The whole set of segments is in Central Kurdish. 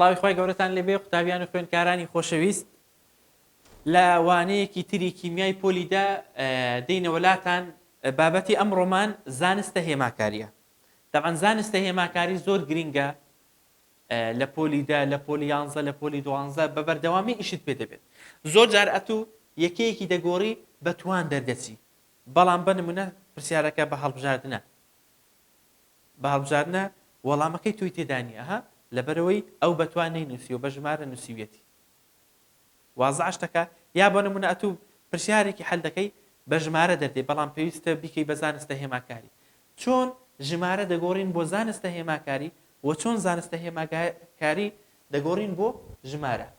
سڵاوی خوای گەورەتان لێبێ قوتابیان و خوێندکارانی خۆشەویست لە وانەیەکی تری کیمیای پۆلی دە دێینەوە لاتان بابەتی ئەمڕۆمان زانستە هێماکاریە تەبعەن زانستە هێماکاری زۆر گرینگە لە پۆلی دە لە پۆلی یانزە لە پۆلی دوانزە بە بەردەوامی ئیشت پێ دەبێت زۆر جار ئەتوو یەکەیەکی دەگۆڕی بە توان دەردەچی بەڵام بە نمونە پرسیارەکە بە هەڵبژاردنە بە هەڵبژاردنە وەڵامەکەی تۆی تێدا نییە ها لەبەرئەوەی ئەو بە توان نەینووسیوە بە ژمارە نووسیویەتی وازعە شتەکە یا بۆ نمونە ئەتوو پرسیارێکی حەل دەکەی بە ژمارە دەردێ بەڵام پێویستە بیکەی بە زانستە هێماکاری چۆن ژمارە دەگۆڕین بۆ زانستە هێماکاری و چۆن زانستە هێماکاری دەگۆڕین بۆ ژمارە؟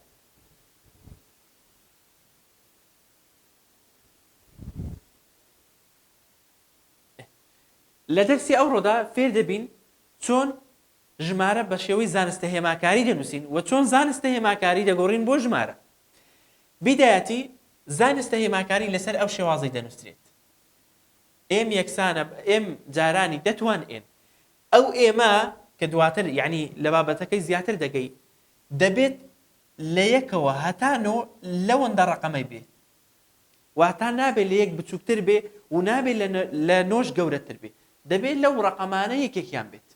لە دەرسی ئەوڕۆدا فێر دەبین چۆن ژمارە بە شێوەی زانستە هێماکاری دەنووسین و چۆن زانستە هێماکاری دەگۆڕین بۆ ژمارە. بیدایەتی زانستە هێماکاری لەسەر ئەو شێوازەی دەنووسرێت. M یەکسانە بە M جارانی دەتوان N. ئەو M ە کە دواتر یەعنی لە بابەتەکەی زیاتر دەگەی دەبێت لە یەکەوە هەتا نۆ لەوەندە ڕەقەمەی بێت. واتا نابێ لە یەک بچووکتر بێ و نابێ لە نۆش گەورەتر بێ. دەبێ لەو ڕەقەمانە یەکێکیان بێت.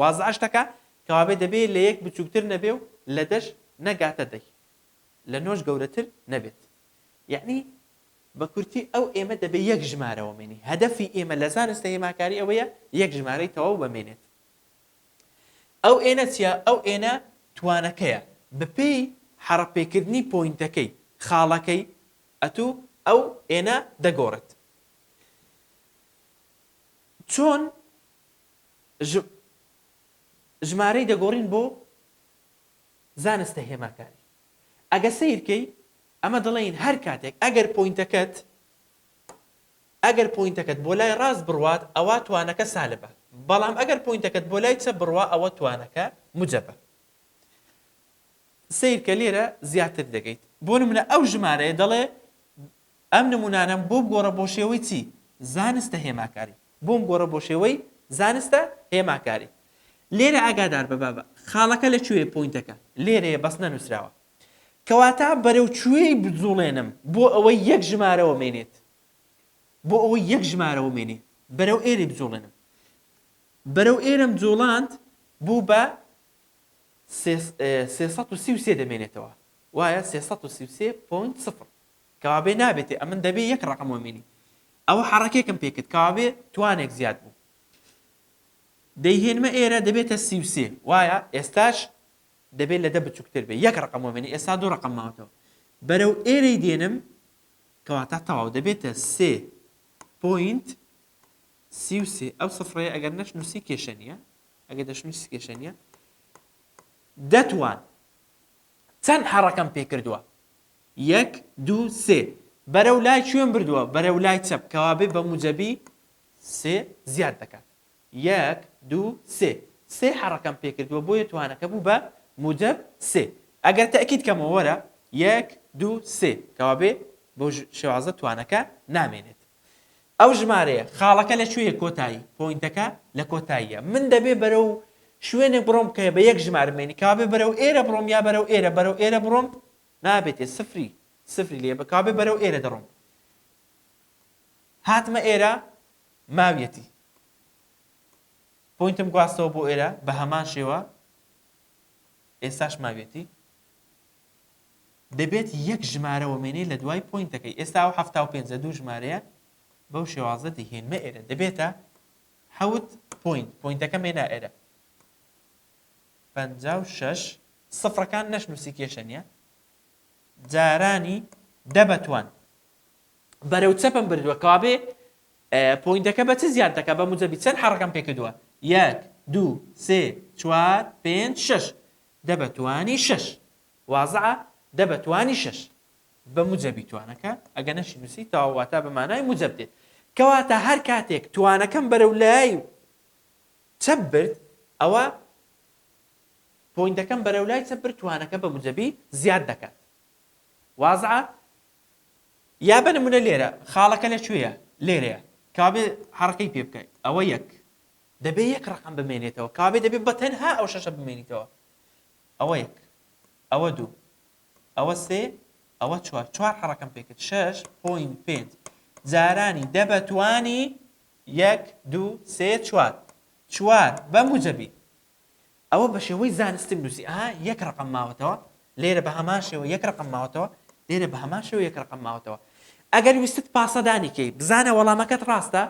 وازعە شتەکە؟ کەوابێ دەبێ لە یەک بچووکتر نەبێ و لە دەش نەگاتە دەی. لە نۆش گەورەتر نەبێت. یەعنی بە کورتی ئەو ئێمە دەبێ یەک ژمارە وەمێنی. هەدەفی ئێمە لە زانستە هێماکاری ئەوەیە یەک ژمارەی تەواو بەمێنێت. ئەو N ە چیە؟ ئەو N ە توانەکەیە بەپێی حەڕەپێکردنی point ەکەی، خاڵەکەی، ئەتوو ئەو N ە دەگۆڕێت. چۆن ژمارەی دەگۆڕین بۆ زانستە هێماکاری؟ ئەگە سەیرکەی ئەمە دەڵێین هەر کاتێک ئەگەر point ەکەت ئەگەر point ەکەت بۆ لای ڕاست بڕوات ئەوا توانەکە سالبە بەڵام ئەگەر point ەکەت بۆ لای چەپ بڕوا ئەوە توانەکە موجەبە. سەیرکە لێرە زیاتر دەگەیت. بۆ نمونە ئەو ژمارەیە دەڵێ ئەم نمونانەم بۆ بگۆڕە بۆ شێوەی چی؟ زانستە هێماکاری. بۆم گۆڕە بۆ شێوەی زانستە هێماکاری. لێرە ئاگادار بە بابە خاڵەکە لە کوێیە point ەکە لێرەیە بەس نەنوسراوە. کەواتە بەرەو کوێی بجوڵێنم بۆ ئەوەی یەک ژمارە وەمێنێت بۆ ئەوەی یەک ژمارە وەمێنێ بەرەو ئێرەی بجوڵێنم بەرەو ئێرەم جوڵاند بوو بە 333 دەمێنێتەوە وایە 333.0 کەوابێ نابێتێ ئەمن دەبێ یەک ڕقم وەمێنی ئەوە حەڕەکێکم پێکرد کەوابێ توانێک زیاد بوو دەیهێنمە ئێرە دەبێتە 33 وایە ئێستاش دەبێت لە دە بچوکتر بێ یەک ڕەقەم وەمێنێ ئێستا دوو ڕەقەم ماوەتەوە بەرەو ئێرەی دێنم کەواتە تەواو دەبێتە سێ point 33 ئەو سفرەیە ئەگەر نەشنووسی کێشە نییە ئەگەر دەشنووسی کێشە نییە دەتوان چەند حەڕەکەم پێ کردووە یەک دوو سێ بەرەو لای کوێم بردووە بەرەو لای چەپ کەوابێ بە موجەبی سێ زیاد دەکات یەک دوو سێ سێ حەڕەکەم پێ کردووە بۆیە توانەکە بوو بە موجەب سێ ئەگەر تەئکید کەمەوە وەرە یەک دوو سێ کەوابێ بەو شێوازە توانەکە نامێنێت ئەو ژمارەیە خاڵەکە لە کوێیە کۆتایی point ەکە لە کۆتاییە من دەبێ بەرەو شوێنێک بڕۆم کە بە یەک ژمارە بمێنی کەوابێ بەرەو ئێرە بڕۆم یا بەرەو ئێرە بەرەو ئێرە بڕۆم نابێتێ سفری سفری لێ بە کەوابێ بەرەو ئێرە دەڕۆم هاتمە ئێرە ماویەتی point م گواستەوە بۆ ئێرە بە هەمان شێوە ئێستاش ماویەتی دەبێت یەک ژمارە وەمێنێ لە دوای point ەکەی ئێستا ئەو 75 دوو ژمارەیە بەو شێوازە دەهێنمە ئێرە دەبێتە حەوت point point ەکە مێنا ئێرە 56 سفرەکان نەشنووسی کێشە نییە جارانی دە بەتوان بەرەو چەپم بردووە کەوابێ point ەکە بە چ زیاد دەکا بە موجەبی چەند حەڕەکەم پێ کردووە یەک دوو سێ چوار پێنج شەش دە بە توانی شەش وازعە دە بە توانی شەش بە موجەبی توانەکە ئەگە نەشی نووسی تەواو واتا بە مانای موجەب دێت کەواتە هەر کاتێک توانەکەم بەرەو لای چەپ برد ئەوە point ەکەم بەرەو لای چەپ برد توانەکە بە موجەبی زیاد دەکات وازعە یا بە نمونە لێرە خاڵەکە لە کوێیە؟ لێرەیە کەوابێ حەڕەکەی پێ بکە ئەوە یەک دەبێ یەک ڕەقەم بمێنێتەوە کەوابێ دەبێ بە تەنها ئەو شەشە بمێنیتەوە ئەوە یەک. ئەوە دوو ئەوە سێ ئەوە چوار چوار حەڕەکەم پێکرد شەش point پێنج جارانی دە بە توانی یەک دوو سێ چوار چوار بە موجەبی ئەوە بە شێوەی زانستیم نووسی ئەها یەک ڕقم ماوەتەوە لێرە بە هەمان شێوە یەک ڕقم ماوەتەوە لێرە بە هەمان شێوە یەک ڕقم ماوەتەوە ئەگەر ویستت پاسەدانی کەی بزانە وەڵامەکەت ڕاستە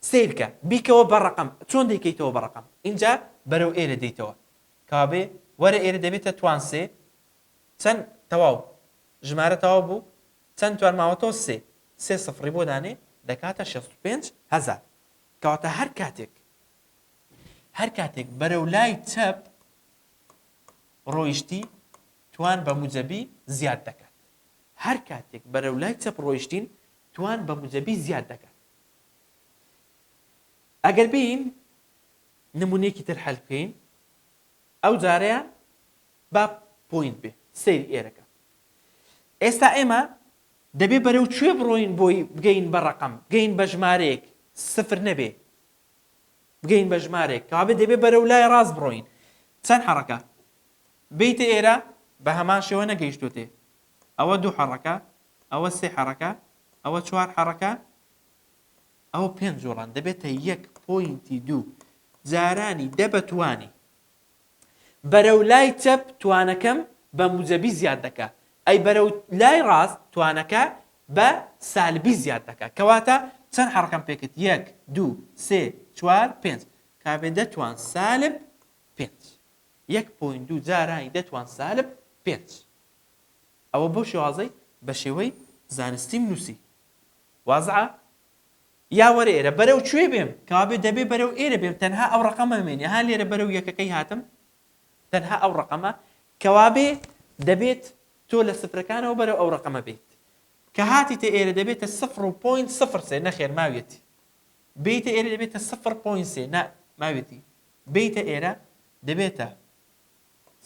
سەیرکە بیکەوە بە ڕقم چۆن دەیکەیتەوە بە ڕقم اینجا بەرەو ئێرە دێیتەوە کابێ وەرە ئێرە دەبێتە توان سێ چەند تەواو ژمارە تەواو بوو چەند توان ماوەتەوە سێ سێ سفڕی بۆ دانێ دەکاتە 65 هەزار. کەواتە هەر کاتێک هەر کاتێک بەرەو لای چەپ ڕۆیشتی توان بە موجەبی زیاد دەکات. هەر کاتێک بەرەو لای چەپ ڕۆیشتین توان بە موجەبی زیاد دەکات. ئەگەر بێین نمونەیەکی تر حەل بکەین ئەو جارەیان با point بێ سەیری ئێرەکە ئێستا ئێمە دەبێ بەرەو کوێ بڕۆین بۆی بگەین بە ڕقم بگەین بە ژمارەیەک سفر نەبێ بگەین بە ژمارێک کەوابێ دەبێ بەرەو لای ڕاست بڕۆین چەند حەڕەکە بیتە ئێرە بە هەمان شێوە نەگەیشتۆتێ ئەوە دوو حەڕەکە ئەوە سێ حەڕەکە ئەوە چوار حەڕەکە ئەوە پێنج جوڵان دەبێتە یەک point ی دوو جارانی دە بە توانی بەرەو لای چەپ توانەکەم بە موجەبی زیاد دەکا ئەی بەرەو لای ڕاست توانەکە بە سالبی زیاد دەکا کەواتە چەند حەڕەکەم پێکرد یەک دوو سێ چوار پێنج کابێ دە توان سالب پێنج یەک point دوو جارانی دە توان سالب پێنج ئەوە بەو شێوازەی بە شێوەی زانستیم نووسی وازعە یا وەرە ئێرە بەرەو کوێ بێم کەوابێ دەبێ بەرەو ئێرە بێم تەنها ئەو ڕەقەمە مێنێ ها لێرە بەرەو یەکەکەی هاتم تەنها ئەو ڕەقەمە کەوابێ دەبێت تۆ لە سفرەکانەوە بەرەو ئەو ڕەقەمە بیت کە هاتیتە ئێرە دەبێتە سفر و point سفر سێ نەخێر ماویەتی بیتە ئێرە دەبێتە سفر point سێ نا ماویەتی بیتە ئێرە دەبێتە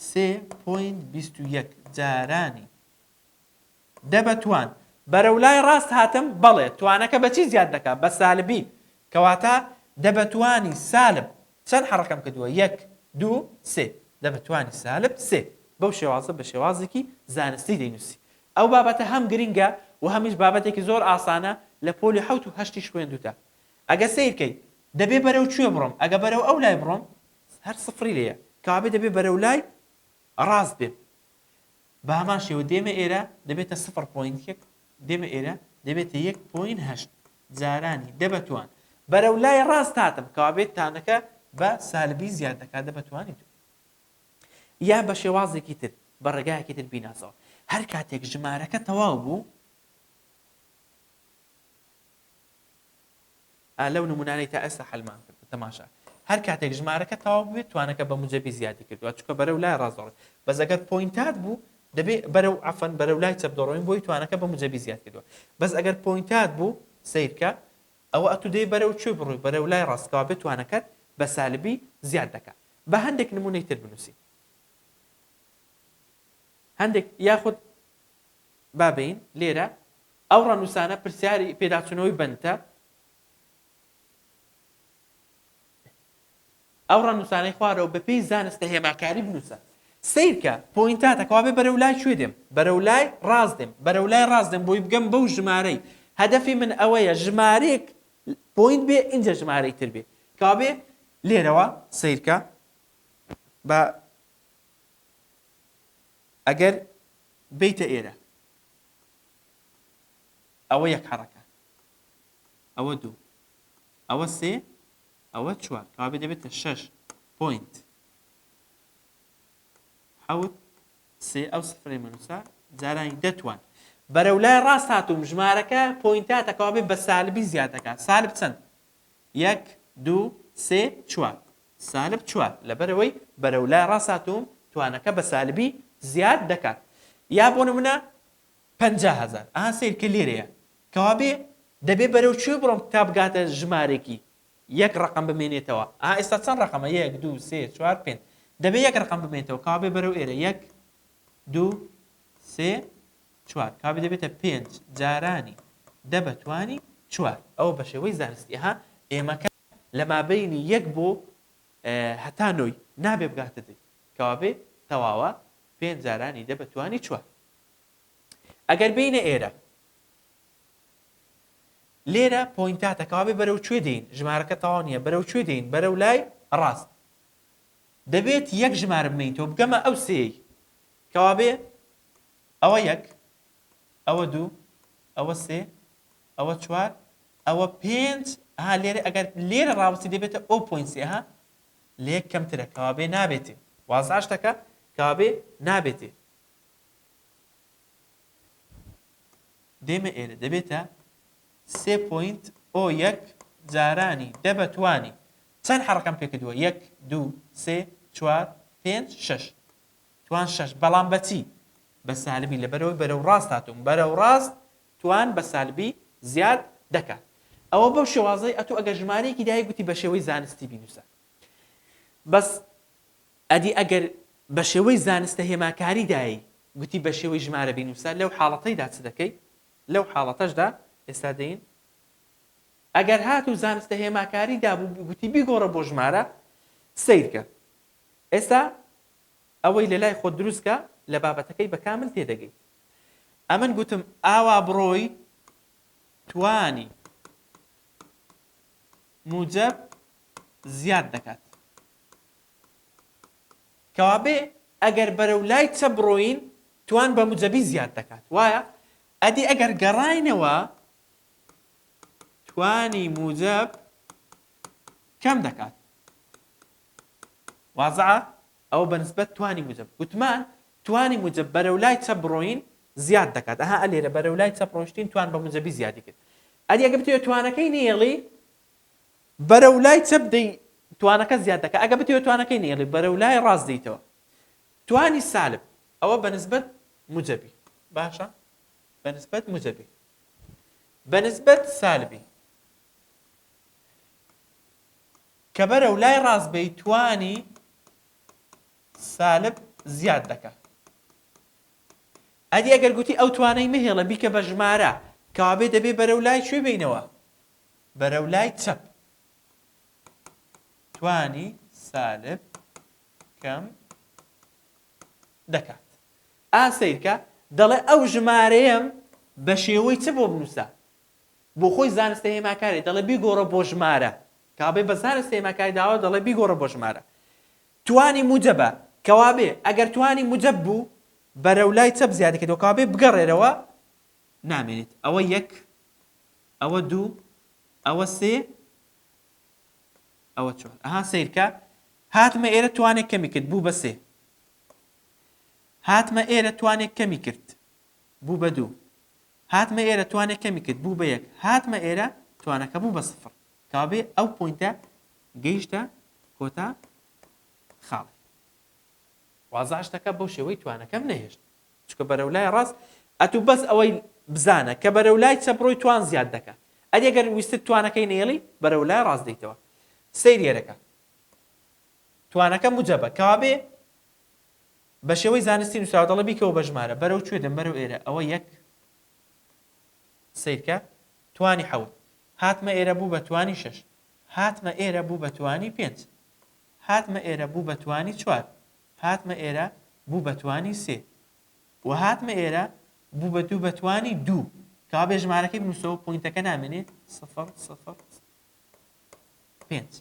سێ point 21 جارانی دە بە توان. بەرەو لای ڕاست هاتم؟ بەڵێ. توانەکە بە چی زیاد دەکا؟ بە سالبی. کەواتە دە بە توانی سالب چەند حەڕەکەم کردووە؟ یەک، دوو، سێ. دە بە توانی سالب سێ. بەو شێوازە بە شێوازێکی زانستی دەینووسی. ئەو بابەتە هەم گرنگە و هەمیش بابەتێکی زۆر ئاسانە لە پۆلی حەوت و هەشتیش خوێندووتە. ئەگە سەیر کەی دەبێ بەرەو کوێ بڕۆم؟ ئەگە بەرەو ئەو لای بڕۆم هەر سفری لێیە. کەوابێ دەبێ بەرەو لای ڕاست بێم. بە هەمان شێوە دێمە ئێرە دەبێتە سفر point یەک دێمە ئێرە دەبێتە یەک point هەشت جارانی دە بە توان بەرەو لای ڕاست هاتم کەوابێت تانەکە بە سالبی زیاد دەکات دە بە توانی دوو یا بە شێوازێکی تر بە ڕێگایەکی تر بیناسەوە هەر کاتێک ژمارەکە تەواو بوو ئا لەو نمونانەی تا ئێستا حەلمان کرد تەماشا هەر کاتێک ژمارەکە تەواو بێت توانەکە بە موجەبی زیادی کردووە چونکە بەرەو لای ڕاست دەڕۆین بەس ئەگەر point ات بوو دەبێ بەرەو عەفەن بەرەو لای چەپ دەڕۆین بۆی توانەکە بە موجەبی زیاد کردووە بەس ئەگەر point ات بوو سەیرکە ئەوە ئەتو دەی بەرەو کوێ بڕۆی بەرەو لای ڕاست کەوا بێت توانەکەت بە سالبی زیاد دەکات بە هەندێک نمونەی تر بنووسین هەندێک یاخود با بێین لێرە ئەو ڕەنووسانە پرسیاری پێداچوونەوەی بەندتە ئەو ڕەنووسانەی خوارەوە بەپێی زانستە هێماکاری بنووسە سەیرکە point اتە کەوا بێ بەرەو لای کوێ دێم بەرەو لای ڕاست دێم بەرەو لای ڕاست دێم بۆی بگەم بەو ژمارەی هەدەفی من ئەوەیە ژمارەیەک point بێ ئینجا ژمارەی تر بێ کەوا بێ لێرەوە سەیرکە بە ئەگەر بێیتە ئێرە ئەوە یەک حەڕەکە ئەوە دوو ئەوە سێ ئەوە چوار کەوابێ دەبێتە شەش point حەوت سێ ئەو سفرەی منوسە جارانی دەتوان بەرەو لای ڕاست هاتووم ژمارەکە point اتە کەوابێ بە سالبی زیاد دەکات سالب چەند یەک دوو سێ چوار سالب چوار لەبەرئەوەی بەرەو لای ڕاست هاتووم توانەکە بە سالبی زیاد دەکات یا بۆ نمونە 50,000 ئەها سەیر کە لێرەیە کەوابێ دەبێ بەرەو کوێ بڕۆم تا بگاتە ژمارێکی یەک ڕقم بمێنێتەوە ئا ئێستا چەند ڕقەمە یەک دوو سێ چوار پێنج دەبێ یەک ڕقم بمێنێتەوە کەوابێ بەرەو ئێرە یەک دوو سێ چوار کەوابێ دەبێتە پێنج جارانی دە بە توانی چوار ئەوە بە شێوەی زانستی ها ئێمەکە لە مابەینی یەک بۆ هەتا نۆی نابێ بگاتە دەی کەوابێ تەواوە. پێنج جارانی دە بە توانی چوار. ئەگەر بێینە ئێرە لێرە point اتە کەوابێ بەرەو کوێ دێین؟ ژمارەکە تەواو نییە بەرەو کوێ دێین؟ بەرەو لای ڕاست. دەبێت یەک ژمارە بمێنیتەوە بگەمە ئەو سێی کەوابێ ئەوە یەک ئەوە دوو ئەوە سێ ئەوە چوار ئەوە پێنج ها لێرە ئەگەر لێرە ڕاوەستی دەبێتە o point سێ ها لە یەک کەمترە کەوابێ نابێتێ وازعە شتەکە کەوابێ نابێتێ دێمە ئێرە دەبێتە سێ point o یەک جارانی دە بە توانی چەند حەڕەکەم پێکردووە یەک دوو سێ چوار پێنج شەش توان شەش بەڵام بەچی بە سالبی لەبەرەوەی بەرەو ڕاست هاتووم بەرەو ڕاست توان بە سالبی زیاد دەکات ئەوە بەو شێوازەی ئەتوو ئەگەر ژمارەیەکی دای گوتی بە شێوەی زانستی بینوسە بەس ئەدی ئەگەر بە شێوەی زانستە هێماکاری دای گوتی بە شێوەی ژمارە بینوسە لەو حاڵەتەیدا چ دەکەی لەو حاڵەتەشدا ئێستا دێین ئەگەر هاتوو زانستە هێماکاری دابوو گوتی بیگۆڕە بۆ ژمارە سەیرکە ئێستا ئەوەی لە لای خۆت دروست کە لە بابەتەکەی بە کامل تێدەگەیت ئەمن گوتم ئاوا بڕۆی توانی موجب زیاد دەکات کەوابێ ئەگەر بەرەو لای چەپ بڕۆین توان بە موجەبی زیاد دەکات وایە؟ ئەدی ئەگەر گەڕاینەوە توانی موجەب کەم دەکات وازعە؟ ئەوە بە نسبەت توانی موجەب گوتمان توانی موجەب بەرەو لای چەپ بڕۆین زیاد دەکات ئەها ئەلێرە بەرەو لای چەپ ڕۆشتین توان بە موجەبی زیادی کرد ئەدی ئەگە بتەوێت توانەکەی نێڵی بەرەو لای چەپ دێی توانەکە زیاد دەکا ئەگە بتەوێت توانەکەی نەیەڵی بەرەو لای ڕاست دێیتەوە توانی سالب ئەوە بە نسبەت موجەبی باشە بە نسبەت موجەبی بە نسبەت سالبی کە بەرەو لای ڕاست بێی توانی سالب زیاد دەکا ئەدی ئەگەر گوتی ئەو توانەی مەهێڵە بیکە بە ژمارە کەوابێ دەبێ بەرەو لای کوێ بینەوە بەرەو لای چەپ توانی سالب کەم دەکات. ئا سەیرکە دەڵێ ئەو ژمارەیەم بە شێوەی چ بۆ بنووسە؟ بۆ خۆی زانستە هێماکاری دەڵێ بیگۆڕە بۆ ژمارە. کەوابێ بە زانستە هێماکاری داوە دەڵێ بیگۆڕە بۆ ژمارە. توانی موجەبە کەوابێ ئەگەر توانی موجەب بوو بەرەو لای چەپ زیادی کردەوە کەوابێ بگەڕێرەوە نامێنێت ئەوە یەک ئەوە دوو ئەوە سێ ئەوە چوار ئەها سەیرکە هاتمە ئێرە توانێک کەمی کرد بوو بە سێ هاتمە ئێرە توانێک کەمی کرد بوو بە دوو هاتمە ئێرە توانێک کەمی کرد بوو بە یەک هاتمە ئێرە توانەکە بوو بە سفر کەوابێ ئەو point ە گەیشتە کۆتا خاڵی وازع شتەکە بەو شێوەی توانەکەم نەهێشت چونکە بەرەو لای ڕاست ئەتوو بەس ئەوەی بزانە کە بەرەو لای چەپ ڕۆی توان زیاد دەکا ئەدی ئەگەر ویستت توانەکەی نەیەڵی بەرەو لای ڕاست دێیتەوە سەیر یەرەکە توانەکە موجەبە کەوابێ بە شێوەی زانستی نووسراوە دەڵێ بیکەوە بە ژمارە بەرەو کوێ دەم بەرەو ئێرە ئەوە یەک سەیرکە توانی حەوت هاتمە ئێرە بوو بە توانی شەش هاتمە ئێرە بوو بە توانی پێنج هاتمە ئێرە بوو بە توانی چوار هاتمە ئێرە بوو بە توانی سێ و هاتمە ئێرە بوو بە دوو بە توانی دوو کەوابێ ژمارەکەی بنووسەوە point ەکە نامێنێ سفر سفر پێنج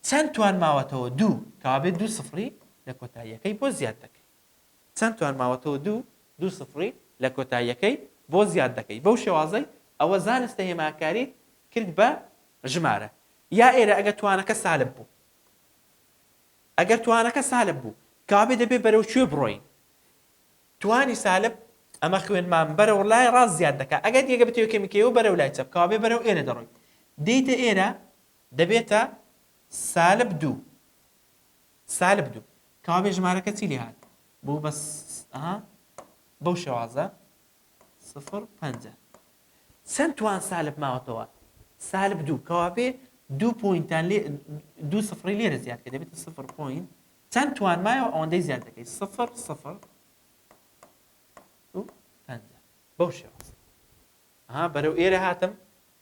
چەند توان ماوەتەوە دوو کەوابێ دوو سفری لە کۆتاییەکەی بۆ زیاد دەکەی چەند توان ماوەتەوە دوو دوو سفری لە کۆتاییەکەی بۆ زیاد دەکەی بەو شێوازەی ئەوە زانستە هێماکاریت کرد بە ژمارە یا ئێرە ئەگە توانەکە سالب بوو ئەگەر توانەکە سالب بوو کەوابێ دەبێ بەرەو کوێ بڕۆین؟ توانی سالب ئەمە خوێنمان بەرەو لای ڕاست زیاد دەکا ئەگەر یەکە بتەوێ کەمی کەیەوە بەرەو لای چەپ کەوابێ بەرەو ئێرە دەڕۆی دێیتە ئێرە دەبێتە سالب دوو سالب دوو کەوابێ ژمارەکە چی لێ هات بوو بە بەو شێوازە سفر پەنجا چەند توان سالب ماوەتەوە سالب دوو کەوابێ دوو point تان لێ دوو سفری لێرە زیاد کە دەبێتە سفر point چەند توان مایەوە ئەوەندەی زیاد دەکەی سفر سفر و پەنجا بەو شێواز ها بەرەو ئێرە هاتم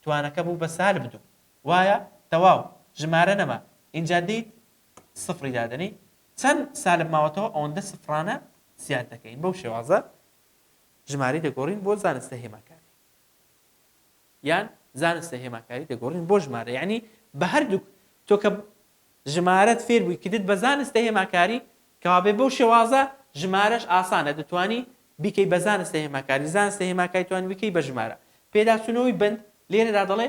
توانەکە بوو بە سالب دوو وایە تەواو ژمارە نەما اینجا دیت سفری دادەنی چەند سالب ماوەتەوە ئەوەندە سفرانە. زیاد دەکەین بەو شێوازە ژمارەی دەگۆڕین بۆ زانستە هێماکاری یان زانستە هێماکاری دەگۆڕین بۆ ژمارە یعنی بە هەردووک تۆ کە ژمارەت فێر بووی کردت بە زانستە هێماکاری کەوابێ بەو شێوازە ژمارەش ئاسانە دەتوانی بیکەی بە زانستە هێماکاری زانستە هێماکاری توانی بیکەی بە ژمارە پێداچوونەوەی بەند لێرەدا دەڵێ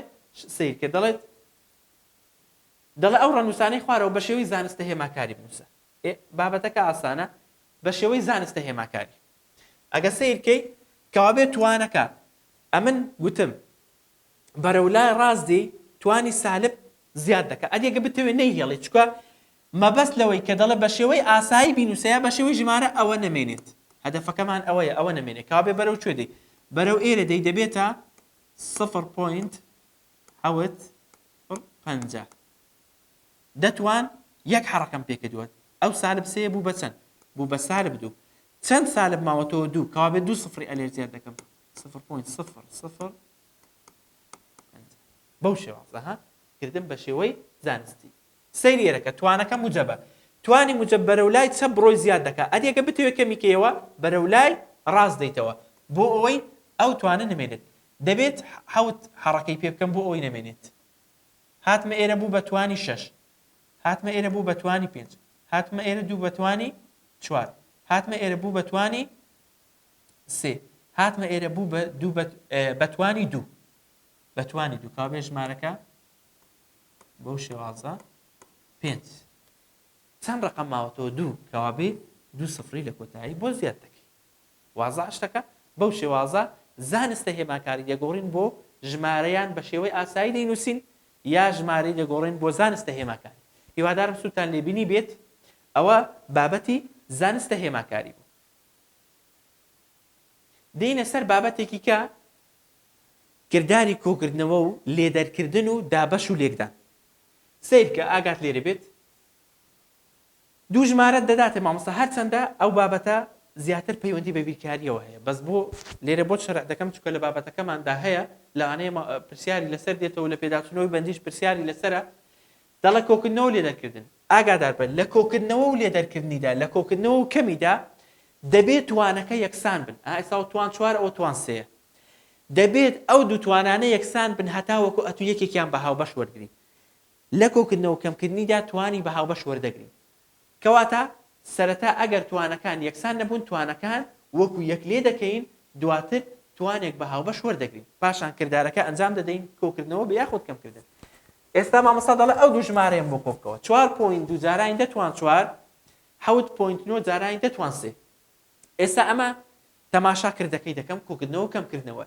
سەیرکە دەڵێت دەڵێ ئەو ڕەنووسانەی خوارەوە بە شێوەی زانستە هێماکاری بنووسە ئێ بابەتەکە ئاسانە بە شێوەی زانستە هێماکاری ئەگە سەیر کەی کەوابێ توانەکە ئەمن گوتم بەرەو لای ڕاست دێی توانی سالب زیاد دەکا ئەدی ئەگە بتەوێ نەیهێڵی چکە مەبەست لەوەی کە دەڵێ بە شێوەی ئاسایی بینوسە یا بە شێوەی ژمارە ئەوە نەمێنێت هەدەفەکەمان ئەوەیە ئەوە نەمێنێت کەوابێ بەرەو کوێ دێی بەرەو ئێرە دێی دەبێتە سفر point حەوت پەنجا دەتوان یەک حەڕەکەم پێ کردووە ئەو سالب سێ بوو بە چەند بوو بە سالب دوو چەند سالب ماوەتەوە دوو کەوابێ دوو سفری ئەلێر زیاد دەکەم سفر point سفر سفر بەو شێوازە ها کردم بە شێوەی زانستی سەیری ئێرەکە توانەکە موجەبە توانی موجەب بەرەو لای چەپ بڕۆی زیاد دەکا ئەدی ئەگە بتەوێ کەمی کەیەوە بەرەو لای ڕاست دەیتەوە بۆ ئەوەی ئەو توانە نەمێنێت دەبێت حەوت حەڕەکەی پێ بکەم بۆ ئەوەی نەمێنێت هاتمە ئێرە بوو بە توانی شەش هاتمە ئێرە بوو بە توانی پێنج هاتمە ئێرە دوو بە توانی چوار هاتمە ئێرە بوو بە توانی سێ هاتمە ئێرە بوو بە دوو بە توانی دوو بە توانی دوو کاوێ ژمارەکە بەو شێوازە پێنج چەند ڕقم ماوەتەوە دوو کەوابێ دوو سفری لە کۆتایی بۆ زیاد دەکەی وازە شتەکە بەو شێوازە زانستە هێماکاری دەگۆڕین بۆ ژمارەیان بە شێوەی ئاسایی دەینووسین یا ژمارەی دەگۆڕین بۆ زانستە هێماکاری هیوادارم سوودتان لێبینی بێت ئەوە بابەتی زانستە هێماکاری بوو دێینە سەر بابەتێکی کە کرداری کۆکردنەوە و لێدەرکردن و دابەش و لێکدان. سەیرکە ئاگات لێرە بێت دوو ژمارەت دەداتێ مامۆستا هەرچەندە ئەو بابەتە زیاتر پەیوەندی بە بیرکاریەوە هەیە بەس بۆ لێرە بۆت شەرع دەکەم چونکە لە بابەتەکەماندا هەیە لەوانەیە پرسیاری لەسەر دێتەوە لە پێداچوونەوەی بەندیش پرسیاری لەسەرە دەڵێ کۆکردنەوە و لێدەرکردن. ئاگاداربە لە کۆکردنەوە و لێدەرکردنیدا، لە کۆکردنەوە و کەمیدا دەبێت توانەکە یەکسان بن، ئا ئێستا ئەو توان چوارە ئەوە توان سێیە. دەبێت ئەو دوو توانانە یەکسان بن هەتاوەکو ئەتوو یەکێکیان بە هاوبەش وەرگری. لە کۆکردنەوە و کەمکردنیدا توانی بە هاوبەش وەردەگرین. کەواتە سەرەتا ئەگەر توانەکان یەکسان نەبوون توانەکان وەکو یەک لێ دەکەین دواتر توانێک بە هاوبەش وەردەگرین پاشان کردارەکە ئەنجام دەدەین کۆکردنەوە بێ یاخود کەمکردن. ئێستا مامۆستا دەڵێ ئەو دوو ژمارەیەم بۆ کۆبکەوە چوار point دوو جارانی دە توان چوار حەوت point نۆ جارانی دە توان سێ ئێستا ئەمە تەماشا کردەکەی دەکەم کۆکردنەوە و کەمکردنەوە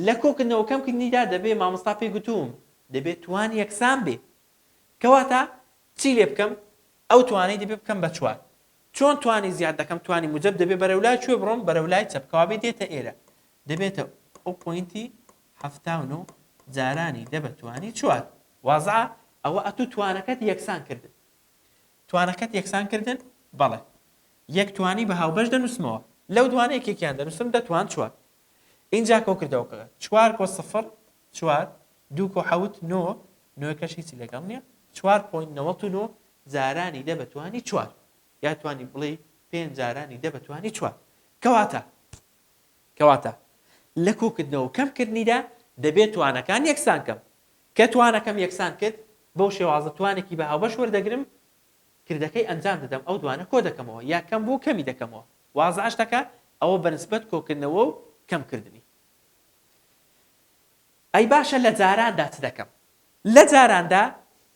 لە کۆکردنەوە کەمکردنیدا دەبێ مامۆستا پێی گوتووم دەبێ توان یەکسان بێ کەواتە چی لێ بکەم ئەو توانەی دەبێ بکەم بە چوار چۆن توانی زیاد دەکەم توانی موجەب دەبێ بەرەو لای کوێ بڕۆم بەرەو لای چەپ کەوابێ دێتە ئێرە دەبێتە ئەو point ی 79 جارانی دە بە توانی چوار وازعە ئەوە ئەتوو توانەکەت یەکسان کردن توانەکەت یەکسان کردن بەڵێ یەک توانی بە هاوبەش دەنووسمەوە لەو دوانە یەکێکیان دەنووسم دەتوان چوار ئینجا کۆکردەوەکە چوار کۆ سفر چوار، دوو کۆ حەوت نۆ، نۆکەش هیچی لەگەڵ نییە، چوار point 99 جارانی دە بە توانی چوار، یا توانی بڵێی پێنج جارانی دە بە توانی چوار. کەواتە کەواتە لە کۆکردنەوە و کەمکردنیدا دەبێت توانەکان یەکسان کەم. کە توانەکەم یەکسان کرد، بەو شێوازە توانێکی بە هاوبەش وەردەگرم، کردەکەی ئەنجام دەدەم، ئەو دوانە کۆ دەکەمەوە، یا کەم بوو کەمی دەکەمەوە. وازعە شتەکە، ئەوە بە نسبەت کۆکردنەوە و کەمکردنی. ئەی باشە لە جاراندا چ دەکەم؟ لە جاراندا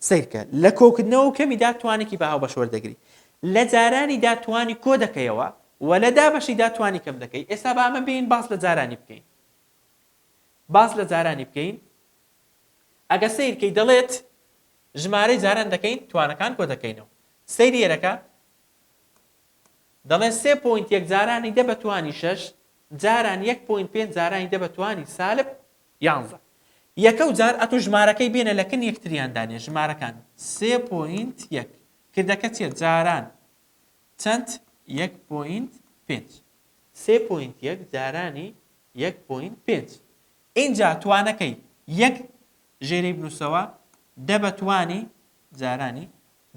سەیرکە لە کۆکردنەوە و کەمیدا توانێکی بە هاوبەش وەردەگری لە جارانیدا توانی کۆ دەکەیەوە و لە دابەشیدا توانی کەم دەکەی ئێستا با ئەمە بێین باس لە جارانی بکەین باس لە جارانی بکەین ئەگە سەیرکەی دەڵێت ژمارەی جاران دەکەین توانەکان کۆ دەکەینەوە سەیری ئێرەکە دەڵێ سێ point یەک جارانی دە بە توانی شەش جاران یەک point پێنج جارانی دە بە توانی سالب یانزە. یەکەو جار ئەتوو ژمارەکەی بێنە لە کن یەکتریان دانێ ژمارەکان سێ point یەک کردەکە چیە جاران چەند یەک point پێنج سێ point یەک جارانی یەک point پێنج ئینجا توانەکەی یەک ژێرەی بنووسەوە دە بە توانی جارانی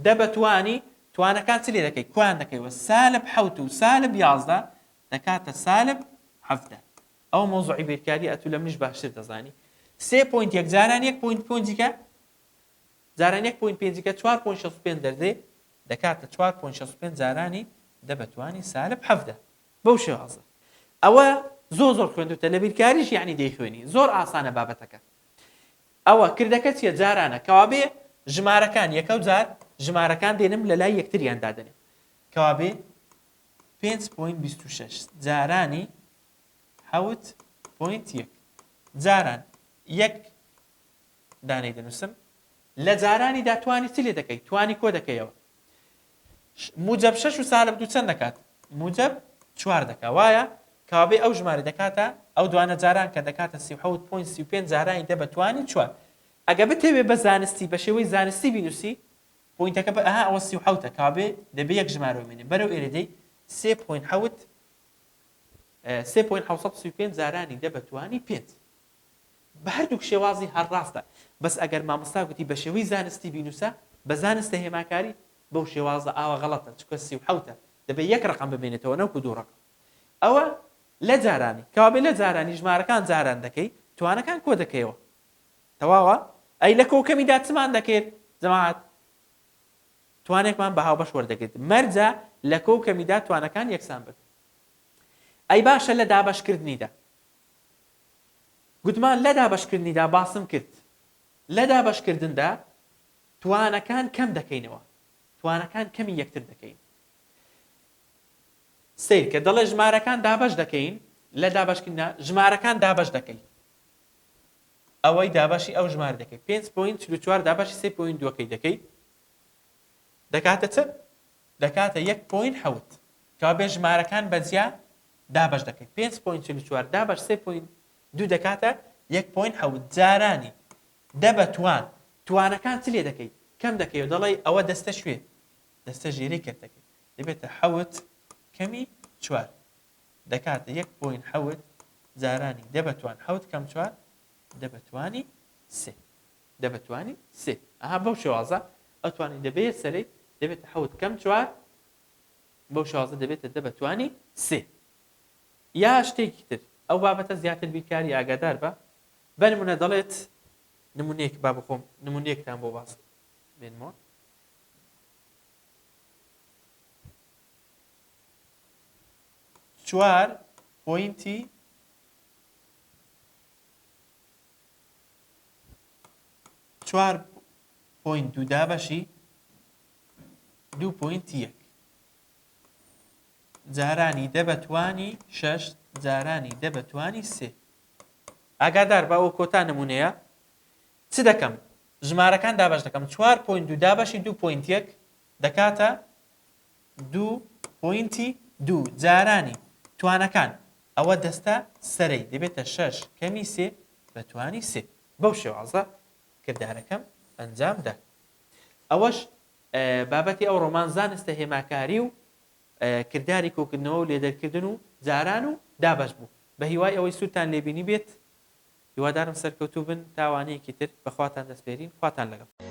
دە بە توانی. توانەکان چ لێ دەکەی؟ کۆیان دەکەیەوە سالب حەوت و سالب 11 دەکاتە سالب 17. ئەوە مەوزوعی بیرکاریە ئەتوو لە منیش باشتر دەزانی. سێ point یەک جاران یەک point پێنجیکە جاران یەک point پێنجیکە چوار point 65 دەردێ دەکاتە چوار point 65 جارانی دە بە توانی سالب 17. بەو شێوازە ئەوە زۆر زۆر خوێندوتە لە بیرکاریش یعنی دەیخوێنی زۆر ئاسانە بابەتەکە. ئەوە کردەکە چیە جارانە کەوابێ ژمارەکان یەکەو جار ژمارەکان دێنم لە لای یەکتریان دادەنێم کەوابێ 5.26 جارانی 7.1 جاران یەک دانەی دەنووسم لە جارانیدا توانی چ لێ دەکەی توانی کۆ دەکەیەوە موجب شەش و سالب دوو چەند دەکات؟ موجب چوار دەکا وایە؟ کەوابێ ئەو ژمارە دەکاتە ئەو دوانە جاران کە دەکاتە 37 point 35 جارانی دە بە توانی چوار ئەگە بتەوێ بە زانستی بە شێوەی زانستی بینوسی point ەکە بە ئەها ئەوە 37 ە کەوابێ دەبێ یەک ژمارە بمێنێ بەرەو ئێرە دێی سێ point حەوت سێ point 735 جارانی دە بە توانی پێنج بە هەردووک شێوازی هەر ڕاستە بەس ئەگەر مامۆستا گوتی بە شێوەی زانستی بینوسە بە زانستە هێماکاری بەو شێوازە ئاوا غەڵەتە چونکە 37ە دەبێ یەک ڕەقەم بمێنێتەوە نەوکو دوو ڕەقەم ئەوە لە جارانی کەوابێ لە جارانی ژمارەکان جاران دەکەی توانەکان کۆ دەکەیەوە تەواوە ئەی لە کۆکەمیدا چمان دەکرد جەماعەت توانێکمان بە هاوبەش وەردەگرت مەرجە لە کۆکەمیدا توانەکان یەکسان بن ئەی باشە لە دابەشکردنیدا گوتمان لە دابەشکردنیدا باسم کرد لە دابەشکردندا توانەکان کەم دەکەینەوە توانەکان کەمی یەکتر دەکەین سەیرکە دەڵێ ژمارەکان دابەش دەکەین لە دابەشکردنا ژمارەکان دابەش دەکەی ئەوەی دابەشی ئەو ژمار دەکەی 5.44 دابەشی 3.2ەکەی دەکەی دەکاتە چەند دەکاتە 1.7 کەوابێ ژمارەکان بەجیا دابەش دەکەی 5.44 دابەش 3.2 دەکاتە 1.7 جارانی دە بە توان توانەکان چ لێ دەکەی کەم دەکەی و دەڵێی ئەوە دەستە شوێ دەستە ژێرەی کەرتەکەی دەبێتە حەوت کەمی چوار دەکاتە یەک point حەوت جارانی دە بە توان حەوت کەم چوار دە بە توانی سێ دە بە توانی سێ ئەها بەو شێوازە ئەتوانی دەبێت سەرەی دەبێتە حەوت کەم چوار بەو شێوازە دەبێتە دە بە توانی سێ یا شتێکی تر ئەو بابەتە زیاتر بیرکاری ئاگادار بە بەنمونە دەڵێت نمونەیەک با بخۆم نمونەیەکتان بۆ باس بێنمەوە. چوار point ی چوار point دوو دابەشی دوو point یەک جارانی دە بە توانی شەش جارانی دە بە توانی سێ ئاگادار بە ئەوە کۆتا نمونەیە چ دەکەم؟ ژمارەکان دابەش دەکەم چوار point دوو دابەشی دوو point یەک دەکاتە دوو point ی دوو جارانی توانەکان ئەوە دەستە سەرەی دەبێتە شەش کەمی سێ بە توانی سێ بەو شێوازە کردارەکەم ئەنجام دا ئەوەش بابەتی ئەو ڕۆمان زانستە هێماکاری و کرداری کۆکردنەوە و لێدەرکردن و جاران و دابەش بوو بە هیوای ئەوەی سوودتان لێبینی بێت هیوادارم سەرکەوتوو بن تا وانەیەکی تر بەخواتان دەسپێرین خواتان لەگەڵ.